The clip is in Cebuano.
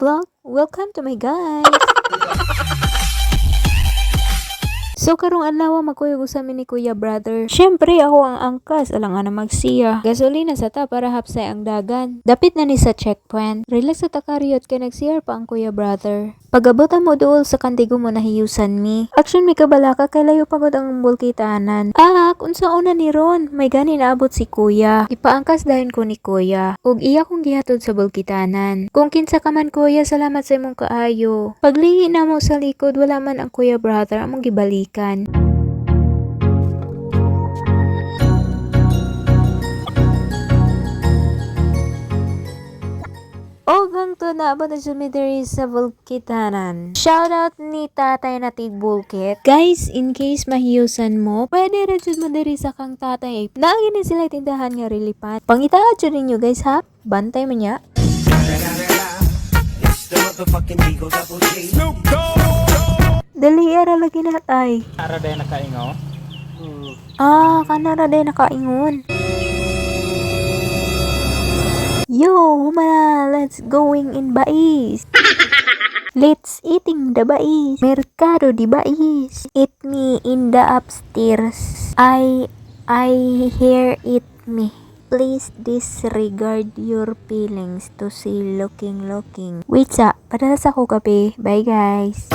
vlog. Welcome to my guys. So karong adlaw magkuyog usa mi ni Kuya Brother. Syempre ako ang angkas, alang na magsiya. Gasolina sa ta para hapsay ang dagan. Dapit na ni sa checkpoint. Relax sa takariyot kay nag-CR pa ang Kuya Brother. Pag-abot mo duol sa kandigo mo nahiyusan mi. Action mi kabalaka kay layo pagod ang bulkitanan. Ah, unsa una ni ron? May gani naabot si Kuya. Ipaangkas dayon ko ni Kuya. Ug iya kong gihatod sa bulkitanan. Kung kinsa ka man, Kuya, salamat sa imong kaayo. Paglihi na mo sa likod, wala man ang Kuya Brother among gibalikan. Og hangtod naabot na jud mi diri sa Bulkitanan. Shoutout ni tatay na tig Bulkit. Guys, in case mahiyusan mo, pwede ra jud mo diri sa kang tatay. Naagi ni sila tindahan nga relipan. Pangitaa jud ninyo, guys, ha. Bantay man niya. It's the motherfucking Eagle Double G. Dali ra lagi na tay. Ara day nakaingaw. Ah, kanara day nakaingon. Yo, humana, let's going in bais. Let's eating the bais. Mercado di bais. Eat me in the upstairs. I hear it me. Please disregard your feelings to see looking looking. Wait sa, padala sa ko kape. Bye, guys.